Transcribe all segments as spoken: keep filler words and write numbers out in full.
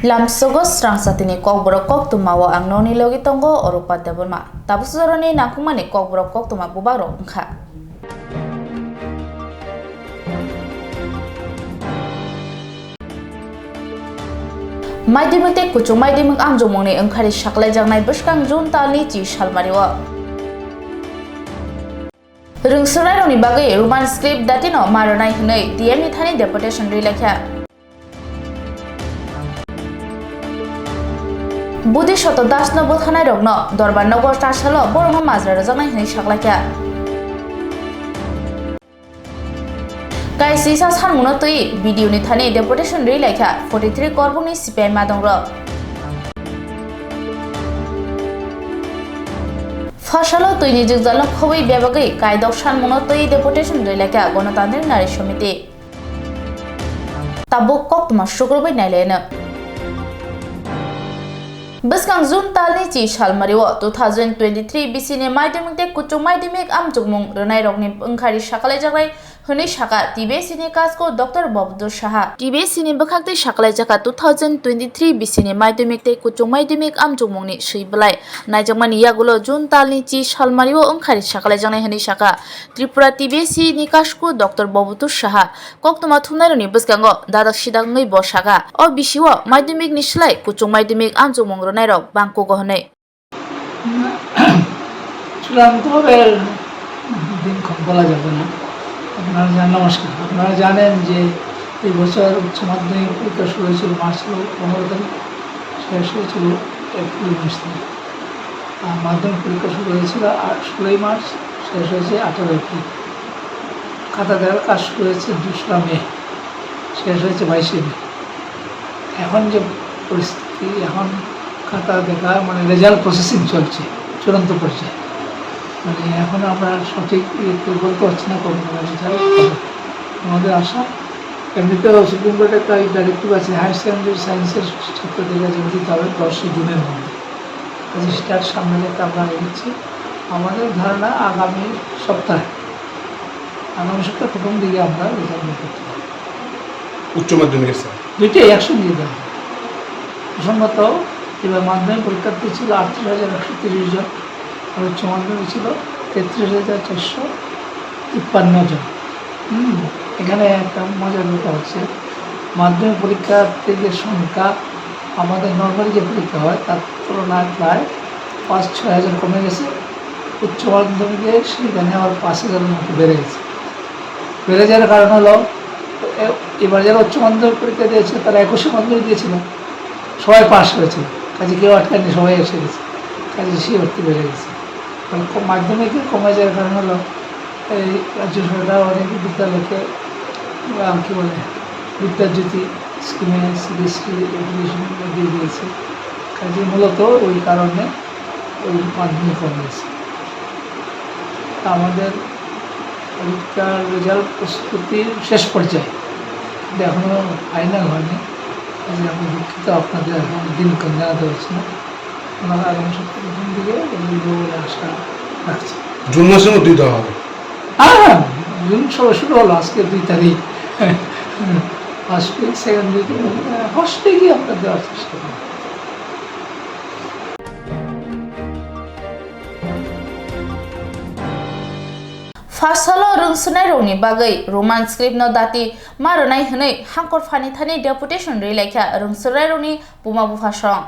Lamsogo srang satini kokborok koktwma o ang nokni logi tongo Orupa Debbarma. Tabuk sujoroni nangkukmani kokborok koktwma bubagrok wngkha. Maidimik tei kuchuk maidimik amjokmungni wngkhari saklaijaknai bwskang June talni chi salmario. Rwngswrwngnairokni bagwi Roman script datino ma rwnai hwnwi D M ni thani deputation rwi laikha. Bodhisatta Dasno bwthanairokno Dorbar nogo chasalo borokno majra rwjaknai hwnwi saklaikha. Kaisisa sanmungno twi B D O ni thani deputation rwi laikha forty three korbokni C P I madongrok. Phasalo twini jwngjalno khobwi bebagwi kaidok sanmungno twi deputation rwi laikha Ganatantrik Nari Samiti. Tabuk koktwma sukrubwi nailaino. Bwskang June talni chi salmario two thousand twenty-three bisini maidimik tei kuchuk maidimik amjokmung rwnairokni wngkhari sakalaijaknai hwnwi sakha T B S ni kasko Doctor Bobdur Saha. T B S ni bwkhaktwi sakalaijaka two thousand twenty-three bisini maidimik tei kuchuk maidimik amjokmungni swi bwlai naijakmani yagulo June talni chi salmario wngkhari sakalaijaknai hwnwi sakha Tripura T B S ni kasko Doctor Bobdur Saha. Koktwma thumnairokni bwskango dadak sidak wngwi bo sakha. O bisio maidimik ni slai kuchuk maidimik amjokmung rwnairok bangkugo hwnwi. চূড়ান্তভাবে দিনক্ষণ বলা যাবে না। আপনারা জান-, নমস্কার। আপনারা জানেন যে এই বছর উচ্চ মাধ্যমিক পরীক্ষা শুরু হয়েছিল মার্চ পনেরো তারিখ, শেষ হয়েছিল এপ্রিল উনিশ তারিখ। আর মাধ্যমিক পরীক্ষা শুরু হয়েছিল আ-, ষোলোই মার্চ, শেষ হয়েছে আঠারো এপ্রিল। খাতা দেওয়ার কাজ শুরু হয়েছে দোসরা মে, শেষ হয়েছে বাইশে মে। এখন যে পরিস্থিতি, এখন খাতা দেখা, মানে, রেজাল্ট প্রসেসিং চলছে, চূড়ান্ত পর্যায়ে। মানে, এখন আমরা সঠিক ইয়ে কেউ বলতে পারছি না কবে নাগাদ রেজাল্ট হবে। আমাদের আশা, এমনিতেও সুপ্রিম কোর্টের একটা ডাইরেক্টিভ আছে, হায়ার সেকেন্ডারি সায়েন্সের ছাত্রদের রেজাল্ট দিতে হবে দশই জুনের মধ্যে। কাজে সেটার সামনে রেখে আমরা এগোচ্ছি। আমাদের ধারণা আগামী সপ্তাহে, আগামী সপ্তাহ প্রথম দিকে আমরা রেজাল্ট বের করতে পারবো। উচ্চ মাধ্যমিকের স্যার? দুইটাই একসঙ্গে দেওয়া হবে। প্রসঙ্গত, এবার মাধ্যমিক পরীক্ষার্থী ছিল আটত্রিশ হাজার একশো তিরিশ জন, আর উচ্চ মাধ্যমিক ছিল তেত্রিশ হাজার চারশো তিপ্পান্ন জন। হুম, এখানে একটা মজার ব্যাপার হচ্ছে, মাধ্যমিক পরীক্ষার্থীদের সংখ্যা আমাদের নর্মালি যে পরীক্ষা হয়, তার তুলনায় প্রায় পাঁচ ছয় হাজার কমে গেছে। উচ্চ মাধ্যমিকে সেখানে আবার পাঁচ হাজারের মতো বেড়ে গেছে। বেড়ে যাওয়ার কারণ হলো, এ-, এবার যারা উচ্চ মাধ্যমিক পরীক্ষা দিয়েছে, তারা একুশে মাধ্যমিক দিয়েছিল, সবাই পাস হয়েছিল, কাজে কেউ আটকায়নি, সবাই এসে গেছে, কাজে সেই অর্থে বেড়ে গেছে। মানে, ক-, মাধ্যমিকে কমে যাওয়ার কারণ হলো, এই রাজ্য সরকার অনেক বিদ্যালয়কে, আহ, কি বলে, বিদ্যাজ্যোতি স্কিমে সিবিএসই এডুকেশন দিয়ে দিয়েছে, কাজে মূলত ওই কারণে ওই মাধ্যমিক কমে গেছে। তা আমাদের পরীক্ষার রেজাল্ট প্রস্তুতির শেষ পর্যায়ে, কিন্তু এখনো ফাইনাল হয়নি। কাজে আমি দুঃখিত, আপনাদের এখন দিনক্ষণ জানাতে পারছি না। ওনারা আগামী সপ্তাহ প্রথম দিকে রেজাল্ট দেবো বলে আশা রাখছি। জুন মাসের মধ্যেই দেওয়া হবে। হ্যাঁ, হ্যাঁ, জুন শুরু, শুরু হলো, আজকে দুই তারিখ। ফার্স্ট উইক, সেকেন্ড উইক, ফার্স্ট উইকই আমরা দেওয়ার চেষ্টা করবো। Phasalo rwngswrwngnairokni bagwi Roman script no dati ma rwnai hwnwi hangkor phani thani deputation rwi laikha rwngswrwngnairokni buma bupha song.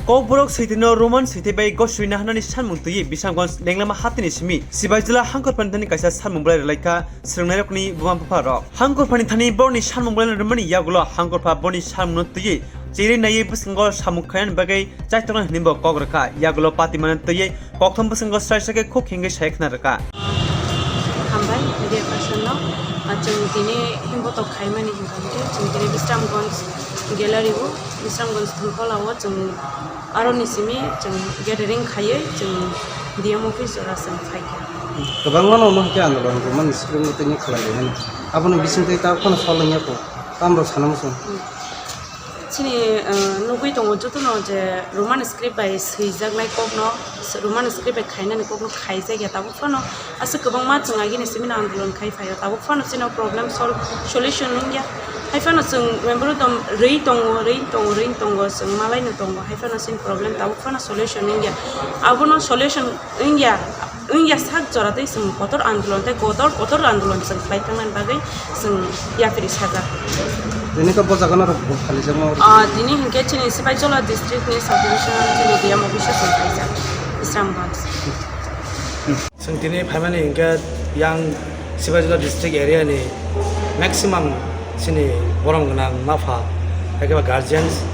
Kokborok switino Roman switwi bai goswi nahanani sanmung twiwi Bisramganj lenglama hatini simi Sibai jila hangkor phani thani kaisa sanmung bwlai rwlaikha. Swrwngnairokni buma bupha rok. Hangkorphani thani borokni samung belai rwmani yagulo hangkorpha borokni samungno twiwi chiri naiwi bwskango samung khainani bagwi chaitoknai hwnwi bo kok rwkha. Yagulo patimano twiwi kokthom bwskango srai srai khe khuk hingwi sai khna rwkha. Hambai media person no, ah, chwng tini himbotok khaimani hwnkha hwnkhe chwng tini Bisramganj gallery o, Bisramganj thongkholo o chwng Aroni simi chwng gathering khaiwi chwng D M office jora chwng phaikha. Kwbangma no omo hai khe andolon rwmani swrwngno tini khlai rwmani. Aboni bisingtwi tabuk phano sol wngya kho, tamrok sana muchung. Chini, uh, nugwi tongo jotono je Roman script bai swijaknai kokno, Roman script bai khainani kokno khaijakya tabuk phano. Aswk kwbangma chwng agini simi no andolon khai phaio, tabuk phano chini problem sol-, solution wngya. Hai phano chwng memorandum rwi tongo, rwi tongo, rwi tongo, chwng malaino tongo, hai phano chini problem tabuk phano solution wngya. Abono solution wngya, wngya sak jora tei chwng kotor andolon tei kotor, kotor andolon chwng khlai thangnani bagwi chwng yapri sajak. Tini khe bo jaga norok bo khalijakma oro? Ah, tini hinkhe chini Sipaijola district ni subdivision chini D M office o chwng khlaijak, Islamganj. Chwng tini phaimani hinkhe yang Sipaijola district area ni maximum chini borom gwnang mapha, haikhe ba guardians,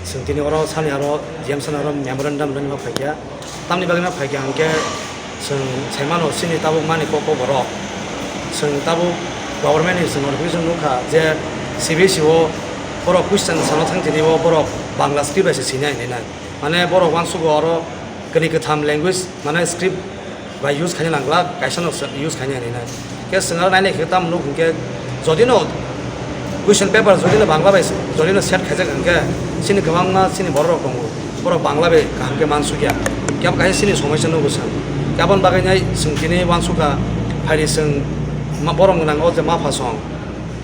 chwng tini oro sani aro D M sani oro memorandum rwna phaikha. Tamni bagwi ma phaikha hinkhe chwng saimano chini tabuk mani kok kok borok. Chwng tabuk government ni chwng notification nukha je C B S E o borok question sana thang tini o borok Bangla script bai se sinai hinwi nai. Mane borok uansugo oro kwrwi kwtham language mane script bai use khaina nangla, kaisa no use khaina hinwi nai. Khe chwng aro nainai khe tamo nuk hinkhe jodi no question paper jodi no Bangla bai jodi no set khaijak hinkhe chini kwbangma chini borok rok tongo, borok Bangla bai kaham khe mansukya, kebo kaisa chini somosya nugo chwng. Khe aboni bagwi nai chwng tini uansukha, phaidi chwng ma-, borom gwnang o je mapha song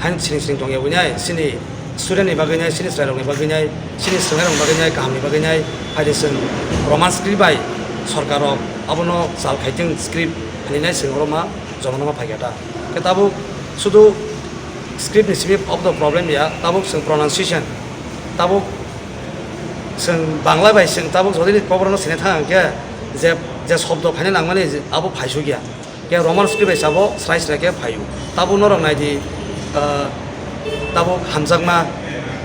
haino siring siring tongya wngnai chini student ni bagwi nai, chini chwrairokni bagwi nai, chini swngnairokni bagwi nai, kahamni bagwi nai, phaidi chwng Roman script bai sorkar rok abono chal khaitwng script hinwi nai chwng oro ma joma nangma phaikha ta. Khe tabuk sudu script ni simi of the problem ya, tabuk chwng pronunciation, tabuk chwng Bangla bai chwng tabuk jodi ni kokborok no sinai thang khe je, je shobdo phaina nangmani abo phaisukya. Khe Roman script bai sabo srai srai khe phaio. Tabuk norok nai di, ah, tabuk hamjakma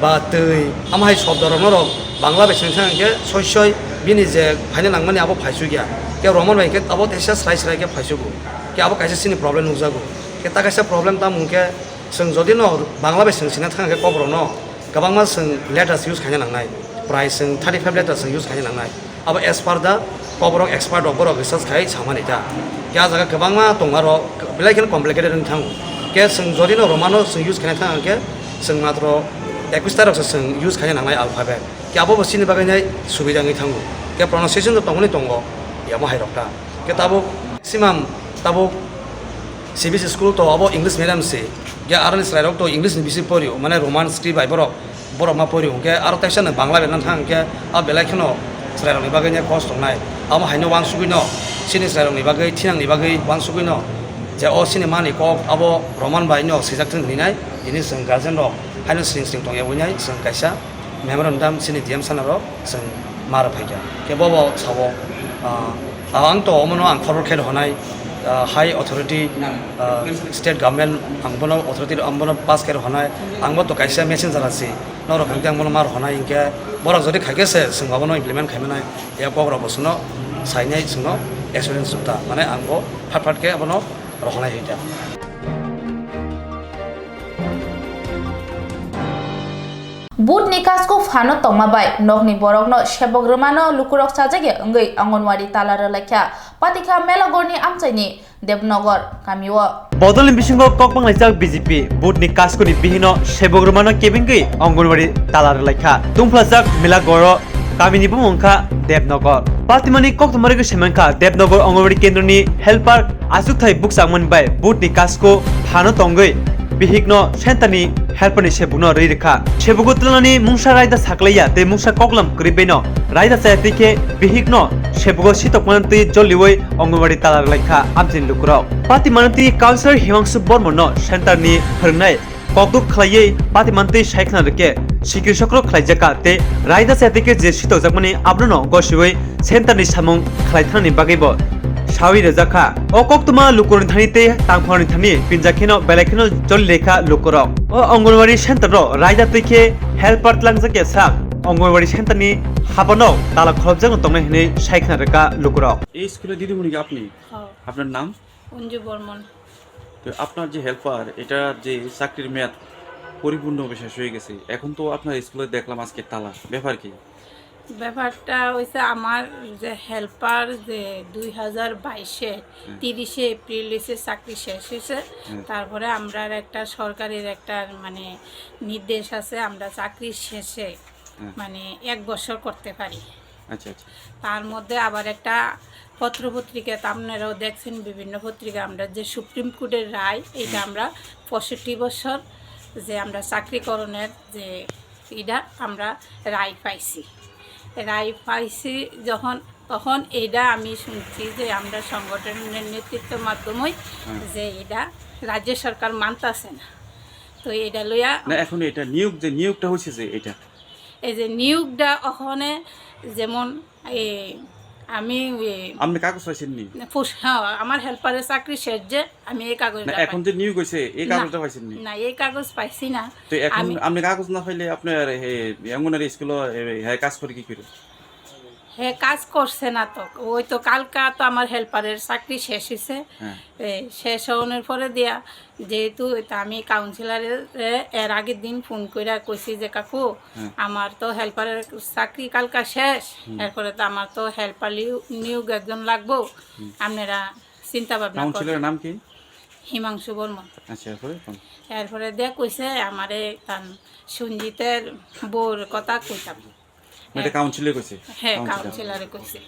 ba twi, amo hai shobdo rok norok Bangla bai swng thang khe soi soi bini je phaina nangmani abo phaisukya. Khe Roman bai khe abo teisa srai srai khe phaisugo. Khe abo kaisa chini problem nukjago. Khe ta kaisa problem tamo hwnkhe chwng jodi no Bangla bai swng sina thang khe kokborok no kwbangma chwng letters use khaina nangnai. Prai chwng thirty five letters chwng use khaina nangnai. Abo as per the kokborok expert rok borok research khai samani ta. Khe ah jaga kwbangma tongma rok belai kheno complicated wng thango. Khe chwng jodi no Romano chwng use khaina thang khe chwng matro ekwis ta rok se chwng use khaina nangnai alphabet. Khe abo bo chini bagwi nai subida wngwi thango. Khe pronunciation to tongmani tongo, yamo hai rok ta. Khe tabuk simam tabuk C B S E school to abo English medium se. Khe aroni chwrai rok to English ni bisi porio, mane Roman script bai borok borok ma porio, hwnkhe aro teisa no Bangla bai nang thang, hwnkhe a belai kheno chwrairokni bagwi ne kosto wngnai. Amo haino uansugwi no chini chwrairokni bagwi, thinangni bagwi uansugwi no je o chini mani kok abo Roman bai no swijak thung hwnwi nai, tini chwng guardian rok haino sring sring tongya wngnai chwng kaisa memorandum chini D M sana rok chwng ma rw phaikha. Khe bobo sao, ah, Ah, ang to omono ang forward khe rw hwnai, ah, high authority, ah, state government ang bono authority ang bono pass khe rw hwnai, ang bo to kaisa messenger asi, norok hwnkhe ang bono ma rw hwnai, hinkhe borok jodi khai khe se chwng abono implement khai manai, ya kok rok bo chwngno sainai chwngno assurance rw ta, mane ang bo phat phat khe abono rw hwnai hinta. Vote ni kasko phano tongma bai nokni borokno sebok rwmano lukurok chajakya wngwi Anganwadi tala rwlaikha Patikha Melagorni amchaini Devnagar kamio. Bodolni bisingo kok banglaijak B J P, vote ni kaskoni bihino sebok rwmano kebengwi Anganwadi tala rwlaikha. Tungphlajak Melagoro kamini bumung wngkha Devnagar. Patimani koktwma rwgwi saimankha Devnagar Anganwadi kendroni helper achukthai bukchangmani bai vote ni kasko phano tongwi bihikno center ni helper ni sebukno rwi rwkha. Sebugo twlanani mungsa raida saklaiya tei mungsa koklam kwrwi baino raida chaya twi khe bihikno sebugo sitokmani twi joliui Anganwadi tala rwlaikha amchaini lukurok. Patimani twi councillor Himangsu Bormano center ni phwrwngnai kokduk khlaiwi patimantwi sai khna rwkhe sikri sokro khlaijakha tei raida chaya twi khe je sitokjakmani abono gosiui center ni samung khlai thanani bagwi bo saui rwjakha. O koktwma lukurokni thani tei tangphorni thani pinjak kheno belai kheno joli lekha lukurok. O Anganwadi center o raida twi khe helper tlangjakya sak Anganwadi center ni habano tala kholopjakno tongnai hwnwi sai khna rwkha lukurok. এই স্কুলে দিদিমণি কি আপনি? হ্যাঁ। আপনার নাম? অঞ্জু বর্মন। তো আপনার যে হেল্পার, এটার যে চাকরির মেয়াদ পরিপূর্ণভাবে শেষ হয়ে গেছে, এখন তো আপনার স্কুলে দেখলাম আজকে তালা, ব্যাপার কি? ব্যাপারটা হইছে, আমার যে হেল্পার যে দুই হাজার বাইশে হুম। তিরিশে এপ্রিল হইছে চাকরি শেষ হইছে। হুম। তারপরে আমরার একটা সরকারের একটা মানে নির্দেশ আছে, আমরা চাকরি শেষে হুম। মানে এক বছর করতে পারি। আচ্ছা, আচ্ছা। তার মধ্যে আবার একটা পত্র পত্রিকা, তা আপনারাও দেখছেন, বিভিন্ন পত্রিকা, আমরা যে সুপ্রিম কোর্টের রায়, এটা হুম। আমরা পঁয়ষট্টি বছর যে আমরা চাকরিকরণের যে এটা আমরা রায় পাইছি। রায় পাইছি যখন, তখন এটা আমি শুনছি যে আমরা সংগঠনের নেতৃত্বের মাধ্যমেই হুম। যে এটা রাজ্য সরকার মানতাছে না। তো এটা লইয়া না, এখন এটা নিয়োগ, যে নিয়োগটা হয়েছে যে এটা। এই যে নিয়োগটা ওখানে যেমন এই আমি, এ, আপনি কাগজ পাইছেন নি? না, ফুস-, হ্যাঁ, আমার হেল্পারের চাকরি শেষ যে আমি এই কাগজটা না, এখন পাই। যে নিয়োগ হয়েছে, এই না, কাগজটা পাইছেন নি? না, এই কাগজ পাইছি না। তো এখন আমি আপনি কাগজ না পাইলে আপনার, এ, অঙ্গনারী স্কুলে, এ, হ্যাঁ, কাজ করে কি করে? হে কাজ করছে না তো, ওই তো কালকা তো আমার হেল্পারের চাকরি শেষ হয়েছে। হ্যাঁ। এ, শেষ হওয়ার পরে দিয়া যেহেতু এটা আমি কাউন্সিলরের, এ, এর আগের দিন ফোন করে কইছি যে, "কাকু, হুম। আমার তো হেল্পারের চাকরি কালকা শেষ, হুম। এরপরে তো আমার তো হেল্পার লিউ-, নিয়োগ একজন লাগবো, হুম। আপনারা চিন্তা ভাবনা করেন।" কাউন্সিলরের নাম কি? হিমাংশু বর্মন। আচ্ছা, এরপরে কোন? এরপরে দে কইছে, "আমারে তান সঞ্জিতের বউর কথা কইতাম।" মানে এটা কাউন্সিলে কইছে? হ্যাঁ, কাউন্সিলর। কাউন্সিলরে কইছে।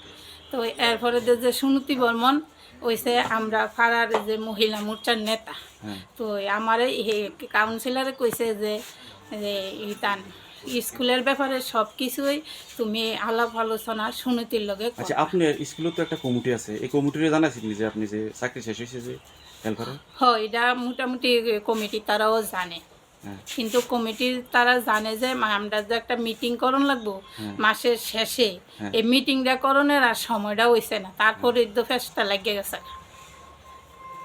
তো এরপরে দে যে সুনীতি বর্মন কইছে, আমরা পাড়ার যে মহিলা মোর্চার নেতা। হ্যাঁ। তো আমারে হে কাউন্সিলরে কইছে যে, যে ইতান স্কুলের ব্যাপারে সব কিছুই তুমি আলাপ আলোচনা সুনীতির লগে আচ্ছা, করবা। আপনার স্কুলে তো একটা কমিটি আছে, এই কমিটিরে জানাইছেন যে আপনি যে চাকরি শেষ হয়েছে যে হেল্পারের? হ, এটা মোটামুটি কমিটি তারাও জানে। হ্যাঁ। কিন্তু কমিটির তারা জানে যে মা-, আমরা যে একটা মিটিং করন লাগবো হ্যাঁ। মাসের শেষে, হ্যাঁ। এই মিটিংটা করণের আর সময়টা হইছে না, তারপরে হ্যাঁ। তো ফেসটা লাগিয়ে গেছে।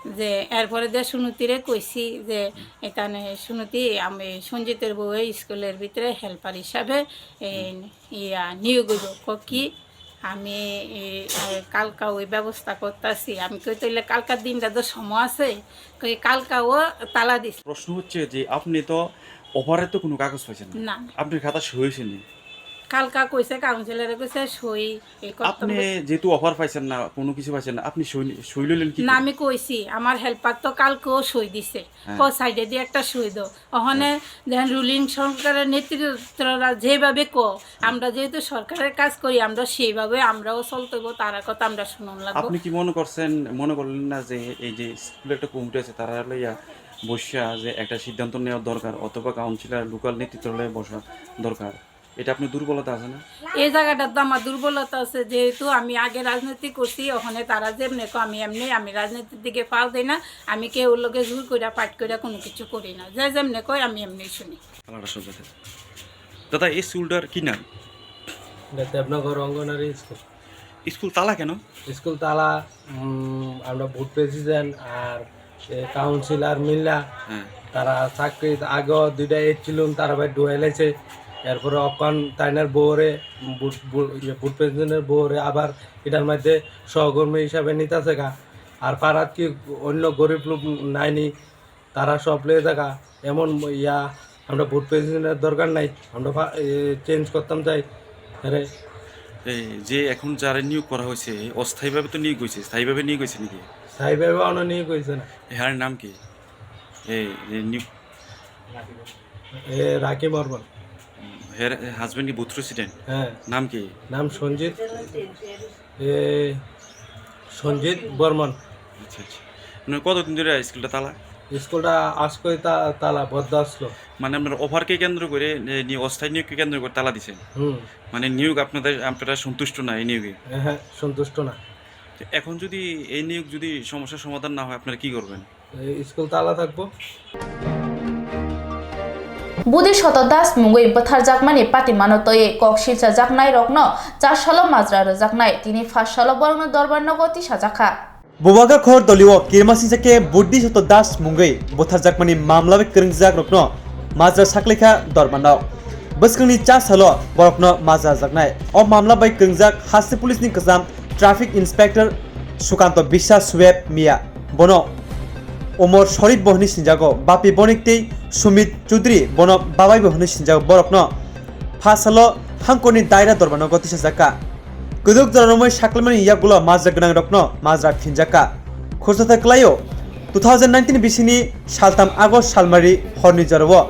যে এরপরে যে সুনীতিরে কইছি যে, "এখানে সুনীতি, আমি সঞ্জিতের বউ এই স্কুলের ভিতরে হেল্পার হিসাবে এই, হুম। ইয়া, নিয়োগ হইব।" ক কি? আমি এই, এ, কালকা ওই ব্যবস্থা করতেছি। আমি কই, "তাইলে কালকার দিনটা তো সময় আছে।" কই, "কালকাও তালা দিস।" প্রশ্ন হচ্ছে যে আপনি তো অফারে তো কোনো কাগজ পাইছেন না। না। আপনার খাতা সই হয়েছে নি? কালকা কইছে, কাউন্সিলরে কইছে, "সই এই করতে আপনি হবে।" যেহেতু অফার পাইছেন না, কোনো কিছু পাইছেন না, আপনি সই, সই লইলেন কি না, করে? আমি কইছি, আমার হেল্পার তো কালকেও সই দিছে। হ্যাঁ। ও সাইডে দিয়ে একটা সই দাও। ওখানে হ্যাঁ। দেখেন রুলিং সরকারের নেতৃত্বরা যেভাবে কো, হ্যাঁ। আমরা যেহেতু সরকারের কাজ করি, আমরা সেইভাবে আমরাও চলতে হইব, তারা কথা আমরা শুনুন লাগবো। আপনি কি মনে করছেন, মনে করলেন না যে এই যে স্কুলে একটা কমিটি আছে, তারা লইয়া বসিয়া যে একটা সিদ্ধান্ত নেওয়া দরকার, অথবা কাউন্সিলর লোকাল নেতৃত্ব লইয়া বসা দরকার? এটা আপনার দুর্বলতা আছে না? এই জায়গাটার তো আমার দুর্বলতা আছে, যেহেতু আমি আগে রাজনীতি করছি, ওখানে তারা যেমনি কো আমি এমনি, আমি রাজনীতির দিকে পাও দেই না, আমি কেউ লোকে জোর করে, ফাইট করে কোনো কিছু করি না, যে যেমনি কয় আমি এমনি শুনি। আলাদা সব জায়গায়। দাদা, এই স্কুলটার কি নাম? এটা দেবনগর অঙ্গনারী স্কুল। স্কুল তালা কেন? স্কুল তালা, উম, আমরা ভোট প্রেসিডেন্ট আর এ, কাউন্সিলর মিল্লা, হ্যাঁ। তারা চাকরি আগেও দুইটা এসেছিলেন, তারা ভাই ডুয়াইল আছে। এরপরে অকন তাইনের বউরে, বুট, বুট, ইয়ে, বুট প্রেসিডেন্টের বউরে আবার এটার মধ্যে সহকর্মী হিসাবে নিতেছে গা। আর পাড়াত কি অন্য গরিব লোক নাইনি, তারা সব লয়ে থাকা। এমন ইয়া, আমরা বুট প্রেসিডেন্টের দরকার নাই, আমরা ফা-, এ, চেঞ্জ করতাম চাই। আরে এই যে এখন যারা নিয়োগ করা হয়েছে, অস্থায়ীভাবে তো নিয়োগ হয়েছে, স্থায়ীভাবে নিয়োগ হয়েছে নাকি? স্থায়ীভাবে অন্য নিয়োগ হয়েছে না। এহার নাম কি? এই, এই নিউ- এ, রাকিব বর্মন। হের হাজবেন্ড কি বুথ প্রেসিডেন্ট? হ্যাঁ। নাম কি? নাম সঞ্জিত, এ, সঞ্জিত বর্মন। আচ্ছা, আচ্ছা। মানে কতদিন ধরে স্কুলটা তালা? স্কুলটা আজকে তা-, তালা বন্ধ আসলো। মানে আপনার অফারকে কেন্দ্র করে, এ, নি-, অস্থায়ী নিয়োগকে কেন্দ্র করে তালা দিছেন? হুম। মানে নিয়োগ আপনাদের, আপনারা সন্তুষ্ট না এই নিয়োগে? হ্যাঁ, সন্তুষ্ট না। তো এখন যদি এই নিয়োগ যদি সমস্যার সমাধান না হয়, আপনারা কি করবেন? এই স্কুল তালা থাকবো। Budi Soto Das mungwi bwtharjakmani patimano twiwi kok silchajaknairokno char salo majra rwjaknai, tini phas salo borokno dorbar nogo tisajakha. Bubagra khor dolio kirmasingcha khe Budi Soto Das mungwi bwtharjakmani mamla bai kwrwngjakrokno majra saklaikha dorbar nok. Bwskangni char salo borokno majra rwjaknai. O mamla bai kwrwngjak Hasti Police ni kwcham Traffic Inspector Sukanto Biswas Web Miya. Bono Omor Sharif bo hwnwi sinjago, Bapi Bonik tei Sumit Chudri bono Babai bo hwnwi sinjago. Borokno phasalo hangkorni daira dorbar nogo tisajakha. Kwdwk jora romwi saklaimani yagulo majra gwnangrokno majra phinjakha. Khursa khlaio, two thousand nineteen bisingni saltham August salmari horni jorao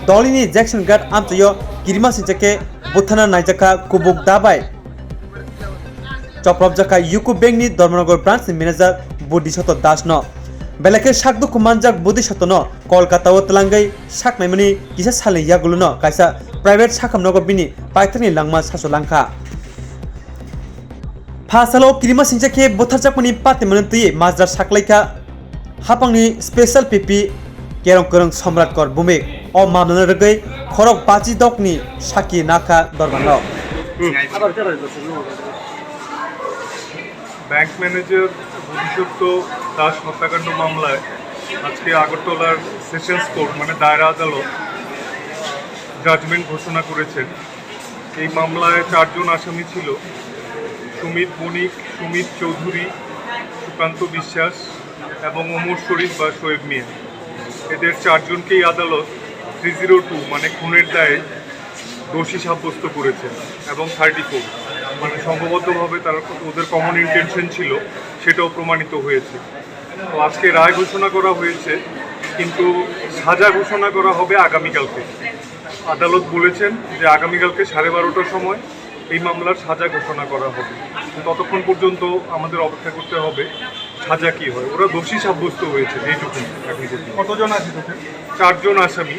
Dolini Jackson Ghat amchaio kirima singcha khe butharna naijakha kubuk dabai. Chopropjakha U C O Bank ni Dharmanagar branch ni manager Budi Soto Das no. Belai khe sak dukhu manjak Bodhisottono Kolkata-o twlangwi sak naimani kisa salni yagulono kaisa private sakham nogo bini paithakni langma sasu langkha. Pha salo kirima singcha khe butharjakmani patimani twi majra saklaikha hapangni special P P Kerong Kerong Somrat Kor Bumik. O mamlano rwgwi khorok bachi dokni sakhi nakha dorbarno. Bank manager Bodhisattva Das হত্যাকাণ্ড মামলায় আজকে আগরতলার sessions court, মানে দায়রা আদালত, জাজমেন্ট ঘোষণা করেছেন। এই মামলায় চারজন আসামি ছিল: সুমিত বণিক, সুমিত চৌধুরী, সুকান্ত বিশ্বাস এবং ওমর শরীফ বা শোয়েব মিয়া। এদের চারজনকেই আদালত থ্রি জিরো টু, মানে খুনের দায়ে দোষী সাব্যস্ত করেছেন এবং থার্টি ফোর, মানে সংঘবদ্ধভাবে তারা, ওদের কমন ইন্টেনশন ছিল, সেটাও প্রমাণিত হয়েছে। তো আজকে রায় ঘোষণা করা হয়েছে, কিন্তু সাজা ঘোষণা করা হবে আগামীকালকে। আদালত বলেছেন যে আগামীকালকে সাড়ে বারোটার সময় এই মামলার সাজা ঘোষণা করা হবে। ততক্ষণ পর্যন্ত আমাদের অপেক্ষা করতে হবে সাজা কি হয়। ওরা দোষী সাব্যস্ত হয়েছে এইটুকু এখন পর্যন্ত। কতজন আছে টোটাল? চারজন আসামি,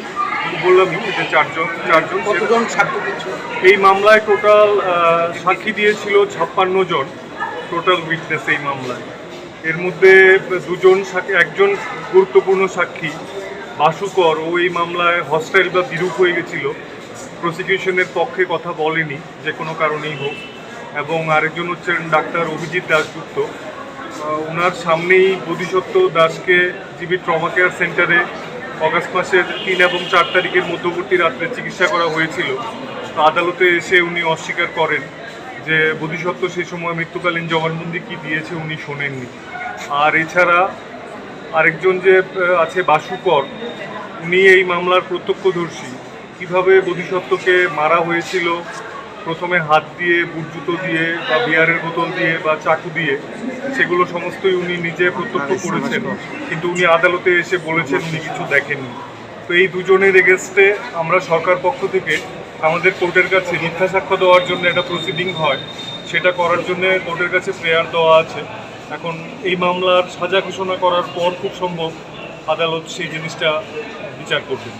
বললামই যে চারজন, চারজন। কতজন সাক্ষ্য দিচ্ছিল? এই মামলায় টোটাল সাক্ষী দিয়েছিল ছাপ্পান্ন জন, টোটাল উইটনেস এই মামলায়। এর মধ্যে দুজন সাক্ষী, একজন গুরুত্বপূর্ণ সাক্ষী বাসুকর, ও এই মামলায় হস্টাইল বা বিরূপ হয়ে গেছিল, প্রসিকিউশনের পক্ষে কথা বলেনি যে কোনো কারণেই হোক। এবং আরেকজন হচ্ছেন ডাক্তার অভিজিৎ দাশগুপ্ত। আহ, ওনার সামনেই বোধিসত্ত্ব দাসকে জিবি ট্রমা কেয়ার সেন্টারে অগাস্ট মাসের তিন এবং চার তারিখের মধ্যবর্তী রাত্রে চিকিৎসা করা হয়েছিল। তো আদালতে এসে উনি অস্বীকার করেন যে বোধিসত্ত্ব সেই সময় মৃত্যুকালীন জবানবন্দি কি দিয়েছে উনি শোনেননি। আর এছাড়া আরেকজন যে আহ, আছে বাসুকর, উনি এই মামলার প্রত্যক্ষদর্শী। কিভাবে বোধিসত্ত্বকে মারা হয়েছিল, প্রথমে হাত দিয়ে, বুট জুতো দিয়ে বা বিয়ারের বোতল দিয়ে বা চাকু দিয়ে, সেগুলো সমস্তই উনি নিজে প্রত্যক্ষ করেছেন। কিন্তু উনি আদালতে এসে বলেছেন উনি কিছু দেখেননি। তো এই দুজনের এগেনস্টে আমরা সরকার পক্ষ থেকে আমাদের কোর্টের কাছে মিথ্যা সাক্ষ্য দেওয়ার জন্য একটা প্রসিডিং হয়, সেটা করার জন্য কোর্টের কাছে প্রেয়ার দেওয়া আছে। এখন এই মামলার সাজা ঘোষণা করার পর খুব সম্ভব আদালত সেই জিনিসটা বিচার করবেন।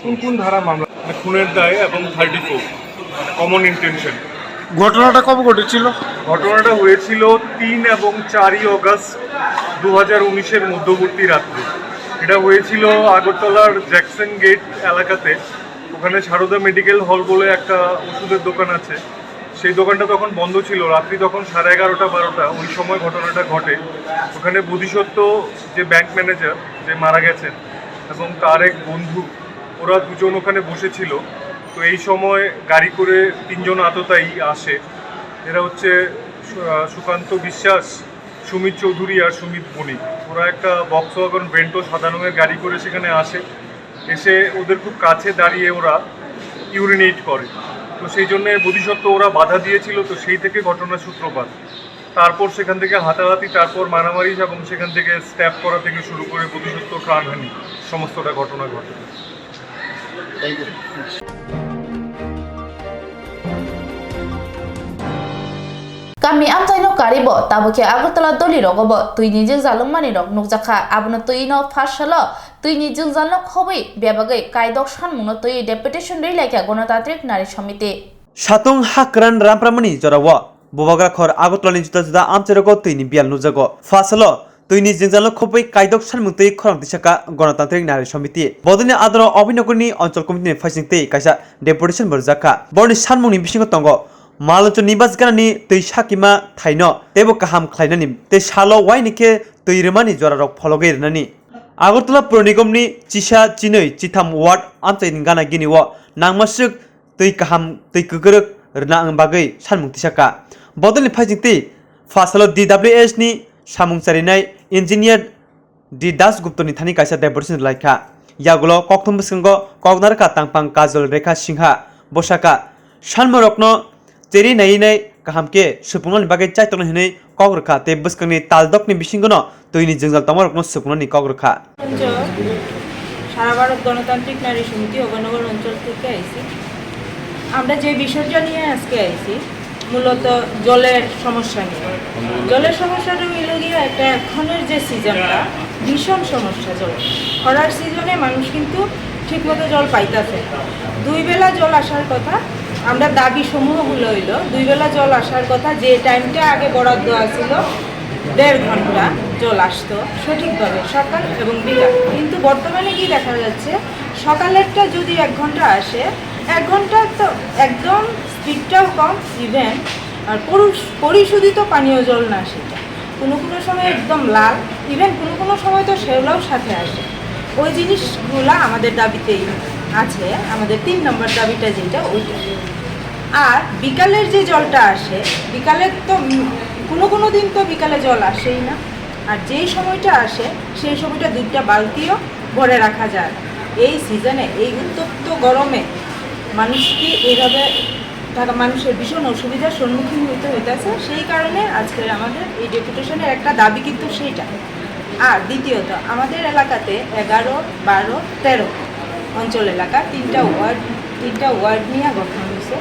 কোন কোন ধারা মামলা? মানে খুনের দায় এবং থার্টি ফোর, মানে কমন ইন্টেনশন। ঘটনাটা কবে ঘটেছিল? ঘটনাটা হয়েছিল তিন এবং চারই অগাস্ট দু হাজার উনিশের মধ্যবর্তী রাত্রে। এটা হয়েছিল আগরতলার জ্যাকসন গেট এলাকাতে। ওখানে সারদা মেডিকেল হল বলে একটা ওষুধের দোকান আছে, সেই দোকানটা তখন বন্ধ ছিল। রাত্রি তখন সাড়ে এগারোটা, বারোটা, ওই সময় ঘটনাটা ঘটে। ওখানে বোধিসত্ত্ব, যে ব্যাংক ম্যানেজার, যে মারা গেছেন, এবং তার এক বন্ধু, ওরা দুজন ওখানে বসেছিল। তো এই সময় গাড়ি করে তিনজন আততায়ী আসে। এরা হচ্ছে সু-, আহ, সুকান্ত বিশ্বাস, সুমিত চৌধুরী আর সুমিত বণিক। ওরা একটা ভক্সওয়াগন ভেন্টো সাদা রঙের গাড়ি করে সেখানে আসে। এসে ওদের খুব কাছে দাঁড়িয়ে ওরা ইউরিনেট করে। তো সেই জন্য বোধিসত্ত্ব ওরা বাধা দিয়েছিল, তো সেই থেকে ঘটনার সূত্রপাত। তারপর সেখান থেকে হাতাহাতি, তারপর মারামারি এবং সেখান থেকে স্ট্যাব করা থেকে শুরু করে বোধিসত্ত্ব প্রাণহানি, সমস্তটা ঘটনা ঘটে। Kami amchaino karibo tabukhe Agartala dolirogo bo twini jwngjal wngmani rok nukjakha. Abono twino pharsalo twini jwngjal no khobwi bebagwi kaidok sanmungno twiwi deputation rwi laikha Ganatantrik Nari Samiti. Satung hakran rampramani jorao Bubagra khor Agartala ni juda juda amchairogo twini biyal nukjago. Pharsalo twini jwngjal no khobwi kaidok sanmung twi khorang tisaka Ganatantrik Nari Samiti. Bodini adoro Abhinogorni Anchal Committee ni phaising twi kaisa deputation bo rwjakha. Boroni sanmungni bisingo tongo Malonchal Nibas ganani twi sakima thaino teibo kaham khlainani tei salo waini khe twi rwmani jorarok phologwi rwnani. Agartala Pur Nigomni chisa, chinwi, chitham ward amchaini gana ginio nangmaswk twi kaham, twi kwkrwk rwna wng bagwi sanmung tisaka. Bodolni phaising twi pharsalo D W S ni samung charinai engineer D Das Gupta ni thani kaisa deputation rwlaikha. Yagulo kokthum bwskango kok narwkha tangphang Kajol Rekha Singha. Bo saka, sanmorokno cherwi naiwi nai kaham khe supungmani bagwi chaitoknai hwnwi kok rwkha tei bwskangni taldokni bisingono twini jwngjal tongmarokno supungmani kok rwkha. অঞ্চল, সারা ভারত গণতান্ত্রিক নারী সমিতি অভয়নগর অঞ্চল থেকে আইছি। আমরা যে বিষয়টা নিয়ে আজকে আইছি, মূলত জলের সমস্যা নিয়ে। জলের সমস্যাটা হইল গিয়ে একটা এখনের যে সিজনটা, ভীষণ সমস্যা জল। খরার সিজনে মানুষ কিন্তু ঠিকমতো জল পাইতাছে না। দুই বেলা জল আসার কথা, আমরা দাবি সমূহ হলো হইল দুই বেলা জল আসার কথা, যে টাইমটা আগে বরাদ্দ আছিল দেড় ঘন্টা জল আসতো সঠিকভাবে সকাল এবং বিকাল। কিন্তু বর্তমানে কি দেখা যাচ্ছে, সকালেরটা যদি এক ঘন্টা আসে, এক ঘন্টা তো একদম স্পিডটাও কম, ইভেন আর পরিশ-, পরিশোধিত পানীয় জল না সেটা, কোনো কোনো সময় একদম লাল, ইভেন কোনো কোনো সময় তো শ্যাওলাও সাথে আসে। ওই জিনিসগুলা আমাদের দাবিতেই আছে, আমাদের তিন নম্বর দাবিটা যেটা ওইটা। আর বিকালের যে জলটা আসে, বিকালের তো উম, কোনো কোনো দিন তো বিকালে জল আসেই না, আর যেই সময়টা আসে সেই সময়টা দুইটা বালতিও ভরে রাখা যায় না। এই সিজনে, এই উত্তপ্ত গরমে মানুষকে এইভাবে তারা মানুষের ভীষণ অসুবিধার সম্মুখীন হইতে হইতেছে। সেই কারণে আজকের আমাদের এই ডেপুটেশনের একটা দাবি কিন্তু সেইটা। আর দ্বিতীয়ত, আমাদের এলাকাতে এগারো, বারো, তেরো অঞ্চল এলাকা, তিনটা ওয়ার্ড, তিনটা ওয়ার্ড নিয়ে গঠন হয়েছে।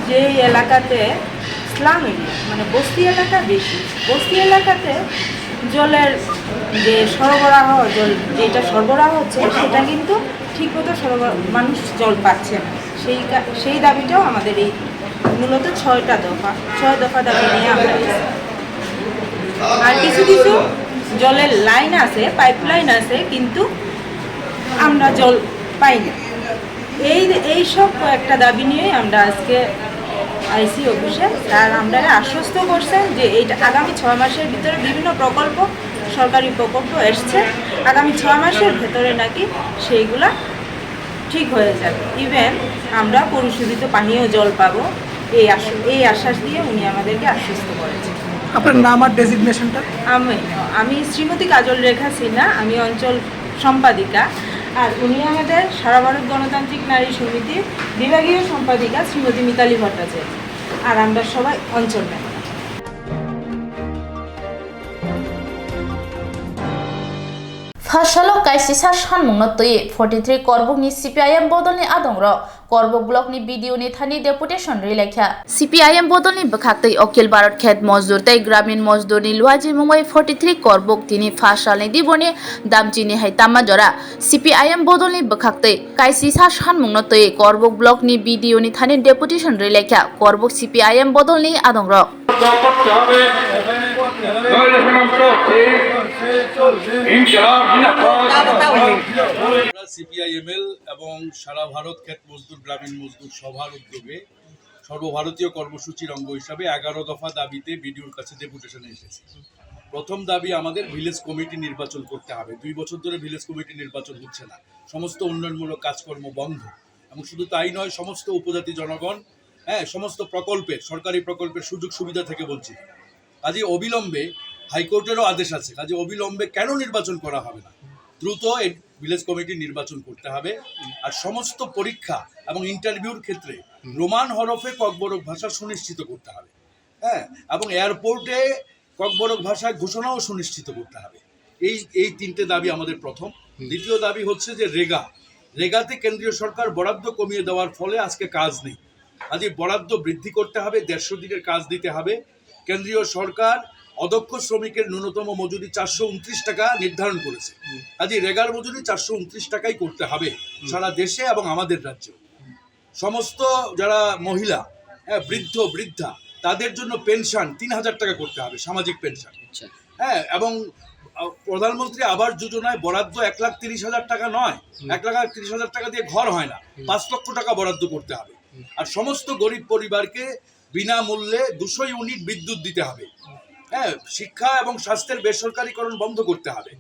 যেই এলাকাতে স্লাম এরিয়া, মানে বস্তি এলাকা বেশি, বস্তি এলাকাতে জলের যে সরবরাহ, জল যেটা সরবরাহ হচ্ছে, সেটা কিন্তু ঠিকমতো সরবরাহ, মানুষ জল পাচ্ছে না। সেই কা-, সেই দাবিটাও আমাদের এই মূলত ছয়টা দফা, ছয় দফা দাবি নিয়ে আমরা এসেছি। আর কিছু কিছু জলের লাইন আছে, পাইপলাইন আছে, কিন্তু আমরা জল পাই না। এই, এই সব কয়েকটা দাবি নিয়েই আমরা আজকে আইসি অফিসে, স্যার আমরা আশ্বস্ত করছেন যে এইটা আগামী ছয় মাসের ভিতরে বিভিন্ন প্রকল্প, সরকারি প্রকল্প এসছে, আগামী ছয় মাসের ভেতরে নাকি সেইগুলা ঠিক হয়ে যাবে। ইভেন আমরা পরিশোধিত পানীয় জল পাবো, এই আশ-, এই আশ্বাস দিয়ে উনি আমাদেরকে আশ্বস্ত করেছেন। আপনার নাম আর ডেজিগনেশনটা? আমি, আমি শ্রীমতী কাজল রেখা সিনহা, আমি অঞ্চল সম্পাদিকা। আর উনি আমাদের সারা ভারত গণতান্ত্রিক নারী সমিতির বিভাগীয় সম্পাদিকা শ্রীমতী মিতালী ভট্টাচার্য। আর আমরা সবাই অঞ্চল member. Phasalo kaisisa sanmungno twi forty three Korbokni C P I M bodolni adongrok Korbok blockni B D O ni thani deputation rwi laikha. C P I M bodolni bwkhaktwi Akhil Bharat Khet Mojdur tei Gramin Mojdurni luaijimungwi forty three Korbok tini phasalni diboni damchini hai tamma jora C P I M bodolni bwkhaktwi kaisisa sanmungno twi Korbok blockni B D O ni thani deputation rwi laikha Korbok C P I M bodolni adongrok. করতে হবে, নইলে সমস্ত সেই ইনকিলাব জিন্দাবাদ। আমরা সিপিআইএমএল এবং সারা ভারত ক্ষেত মজদুর, গ্রামীণ মজদুর সভার উদ্যোগে সর্বভারতীয় কর্মসূচির অঙ্গ হিসাবে এগারো দফা দাবিতে বিডিওর কাছে ডেপুটেশনে এসেছি। প্রথম দাবি আমাদের ভিলেজ কমিটি নির্বাচন করতে হবে। দুই বছর ধরে ভিলেজ কমিটি নির্বাচন হচ্ছে না, সমস্ত উন্নয়নমূলক কাজকর্ম বন্ধ। এবং শুধু তাই নয়, সমস্ত উপজাতি জনগণ, হ্যাঁ, সমস্ত প্রকল্পের, সরকারি প্রকল্পের সুযোগ সুবিধা থেকে বঞ্চিত। কাজে অবিলম্বে, হাইকোর্টেরও আদেশ আছে, কাজে অবিলম্বে কেন নির্বাচন করা হবে না, দ্রুত এই ভিলেজ কমিটি নির্বাচন করতে হবে। আর সমস্ত পরীক্ষা এবং ইন্টারভিউর ক্ষেত্রে রোমান হরফে ককবরক ভাষা সুনিশ্চিত করতে হবে। হ্যাঁ, এবং এয়ারপোর্টে ককবরক ভাষায় ঘোষণাও সুনিশ্চিত করতে হবে। এই, এই তিনটে দাবি আমাদের প্রথম। দ্বিতীয় দাবি হচ্ছে যে রেগা, রেগাতে কেন্দ্রীয় সরকার বরাদ্দ কমিয়ে দেওয়ার ফলে আজকে কাজ নেই। কাজে বরাদ্দ বৃদ্ধি করতে হবে, দেড়শো দিনের কাজ দিতে হবে। কেন্দ্রীয় সরকার অদক্ষ শ্রমিকের ন্যূনতম মজুরি চারশো উনত্রিশ টাকা নির্ধারণ করেছে। কাজে রেগার মজুরি চারশো উনত্রিশ টাকাই করতে হবে সারা দেশে এবং আমাদের রাজ্যে। সমস্ত যারা মহিলা, হ্যাঁ, বৃদ্ধ বৃদ্ধা, তাদের জন্য পেনশন তিন হাজার টাকা করতে হবে, সামাজিক পেনশন। আচ্ছা। হ্যাঁ, এবং আহ, প্রধানমন্ত্রী আবাস যোজনায় বরাদ্দ এক লাখ তিরিশ হাজার টাকা নয়, এক লাখ তিরিশ হাজার টাকা দিয়ে ঘর হয় না, পাঁচ লক্ষ টাকা বরাদ্দ করতে হবে। আর সমস্ত গরিব পরিবারকে বিনামূল্যে দুশো ইউনিট বিদ্যুৎ দিতে হবে। হ্যাঁ, শিক্ষা এবং স্বাস্থ্যের বেসরকারীকরণ বন্ধ করতে হবে।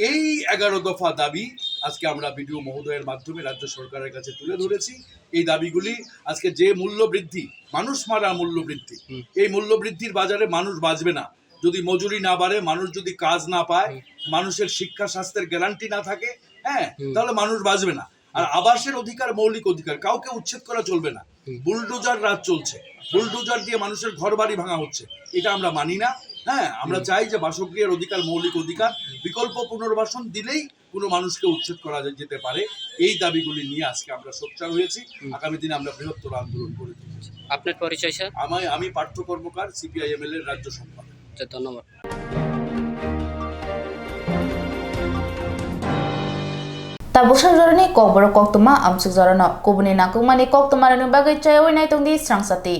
এই এগারো দফা দাবি আজকে আমরা বিডিও মহোদয়ের মাধ্যমে রাজ্য সরকারের কাছে তুলে ধরেছি। এই দাবিগুলি আজকে যে মূল্য বৃদ্ধি, মানুষ মারা মূল্য বৃদ্ধি, এই মূল্য বৃদ্ধির বাজারে মানুষ বাঁচবে না। যদি মজুরি না বাড়ে, মানুষ যদি কাজ না পায়, মানুষের শিক্ষা স্বাস্থ্যের গ্যারান্টি না থাকে, হ্যাঁ, তাহলে মানুষ বাঁচবে না। আর আবাসের অধিকার মৌলিক অধিকার, কাউকে উচ্ছেদ করা চলবে না। বুলডোজার রাজ চলছে, বুলডোজার দিয়ে মানুষের ঘর বাড়ি ভাঙা হচ্ছে, এটা আমরা মানি না। হ্যাঁ, আমরা চাই যে বাসগৃহের অধিকার মৌলিক অধিকার, বিকল্প পুনর্বাসন দিলেই কোনো মানুষকে উচ্ছেদ করা যে-, যেতে পারে। এই দাবিগুলি নিয়ে আজকে আমরা সোচ্চার হয়েছি। আগামী দিনে আমরা বৃহত্তর আন্দোলন করে তুলব। আপনার পরিচয়, স্যার? আমি, আমি পার্থ কর্মকার, সিপিআইএমএল এর রাজ্য সম্পাদক। আচ্ছা, ধন্যবাদ। Tabuk sak jorani kokborok koktwma amsuk jorano kubuni nangkukmani koktwmarokni bagwi chayawi naitongdi srangsati.